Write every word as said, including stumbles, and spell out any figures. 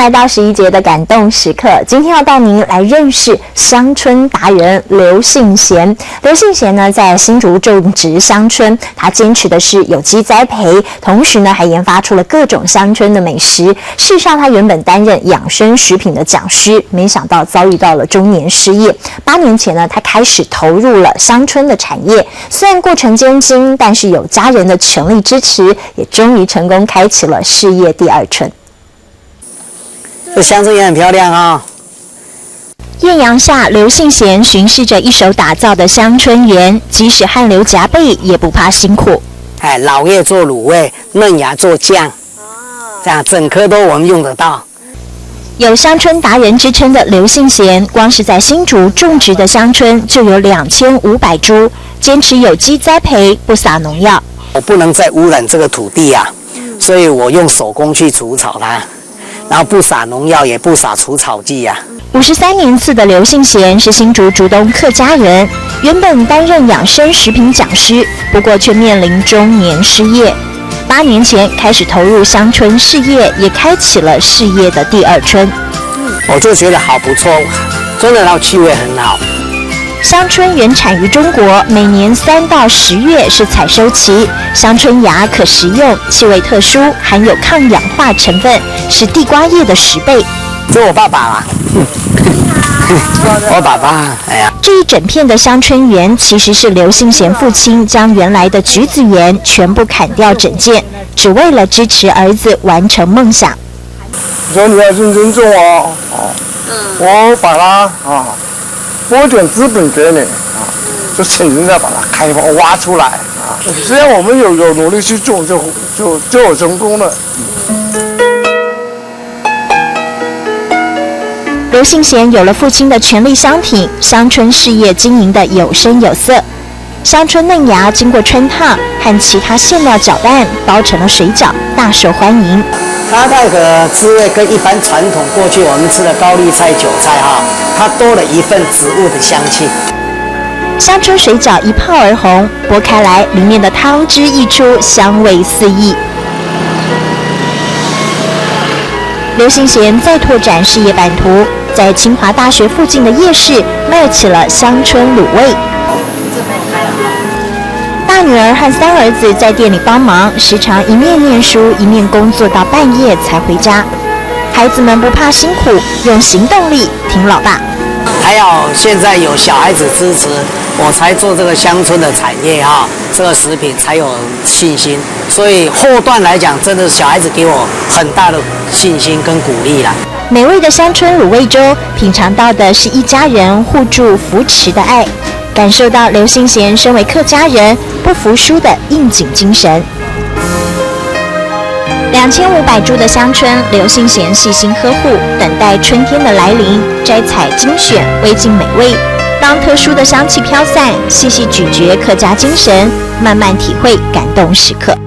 来到十一节的感动时刻，今天要带您来认识乡村达人刘信贤。刘信贤呢，在新竹种植香椿，他坚持的是有机栽培，同时呢，还研发出了各种乡村的美食。事实上，他原本担任养生食品的讲师，没想到遭遇到了中年失业。八年前呢，他开始投入了乡村的产业，虽然过程艰辛，但是有家人的全力支持，也终于成功开启了事业第二春。这乡村也很漂亮啊。艳阳下，刘信贤巡视着一手打造的乡村园，即使汗流浃背，也不怕辛苦。哎，老叶做卤味，嫩芽做酱，这样整颗都我们用得到。有乡村达人之称的刘信贤，光是在新竹种植的香椿就有两千五百株，坚持有机栽培，不撒农药。我不能再污染这个土地啊，所以我用手工去除草它，然后不撒农药，也不撒除草剂啊。五十三年次的刘信贤是新竹竹东客家人，原本担任养生食品讲师，不过却面临中年失业。八年前开始投入乡村事业，也开启了事业的第二春。我就觉得好不错，真的，那气味很好。香椿原产于中国，每年三到十月是采收期。香椿芽可食用，气味特殊，含有抗氧化成分，是地瓜叶的十倍。这我爸爸啊，我爸爸，哎呀。这一整片的香椿园其实是刘信贤父亲将原来的橘子园全部砍掉整建，只为了支持儿子完成梦想。你说你要认真种哦，哦，我把它啊，拨一点资本给你啊，就请人家把它开发挖出来啊。只要我们有有努力去种，就就就有成功了。刘信贤有了父亲的全力相挺，乡村事业经营得有声有色。乡村嫩芽经过汆烫，和其他馅料搅拌，包成了水饺，大受欢迎。它那个滋味跟一般传统过去我们吃的高丽菜、韭菜哈，它多了一份植物的香气。乡村水饺一炮而红，剥开来，里面的汤汁溢出，香味四溢。刘信贤再拓展事业版图，在清华大学附近的夜市卖起了乡村卤味。大女儿和三儿子在店里帮忙，时常一面念书一面工作到半夜才回家。孩子们不怕辛苦，用行动力挺老爸。还好现在有小孩子支持，我才做这个乡村的产业哈，这个食品才有信心。所以后段来讲，真的是小孩子给我很大的信心跟鼓励啦。美味的乡村卤味中，品尝到的是一家人互助扶持的爱，感受到刘信贤身为客家人不服输的硬颈精神。两千五百株的乡村，刘信贤细心呵护，等待春天的来临，摘采精选，喂尽美味。当特殊的香气飘散，细细咀嚼客家精神，慢慢体会感动时刻。